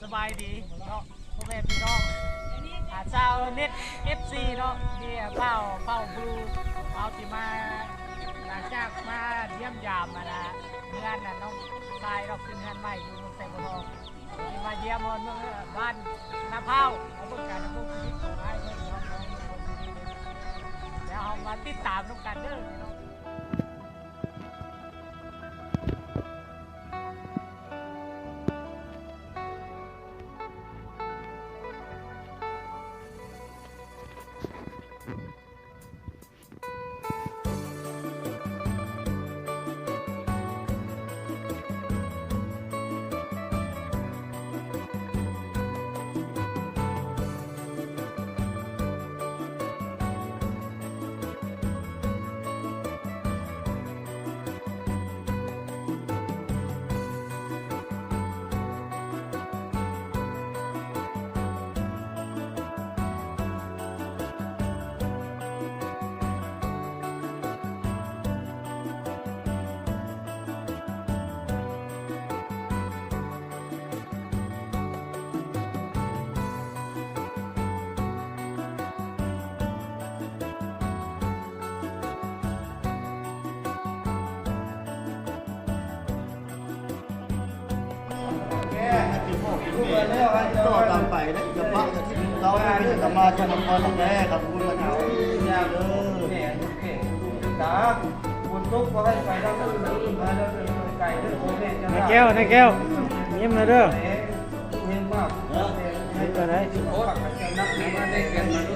ສະບາຍດີເນາະ ພໍ່ແມ່ພີ່ນ້ອງ ອາ ຊາວເນັດ ເອັຟຊີ ເນາະ ທີ່ບ່າວເຜົ່າບລູ ເຮົາຊິມາ ຫຼັງຈາກມາຢ້ຽມຢາມ ອັນນະ ເຮືອນ ອັນ ນ້ອງຊາຍເນາະ ຂຶ້ນເຮືອນໃໝ່ຢູ່ເມືອງໄຊບົວທອງ ຊິມາຢ້ຽມຮອດເມືອງ ບ້ານນາພ້າວ ມາເບິ່ງການດຳລົງຊີວິດຂອງອ້າຍເພິ່ນເນາະ ແລ້ວເຮົາມາຕິດຕາມນຳກັນເດີເນາະ. ຕໍ່ຕາມໄປນະ ຈະປະກະຖິງເກົ່າເດີ ກະມາຈະນະຄອນແທ້ ຄັບ ບຸນມາເດີ ແມ່ນແຂງ ຕາ ຝົນຕົກບໍ່ໃຫ້ໄປທາງອື່ນ ມາເດີ ໄກເດີ ພໍ່ແມ່ເຈົ້າ ນາຍແກ້ວ ນາຍແກ້ວ ຍິ້ມແດ່ເດີ ເຮັງມາກ ເຮັງໄດ້ ໂອ້ຍ ມາໄດ້ເປັນມະນຸດ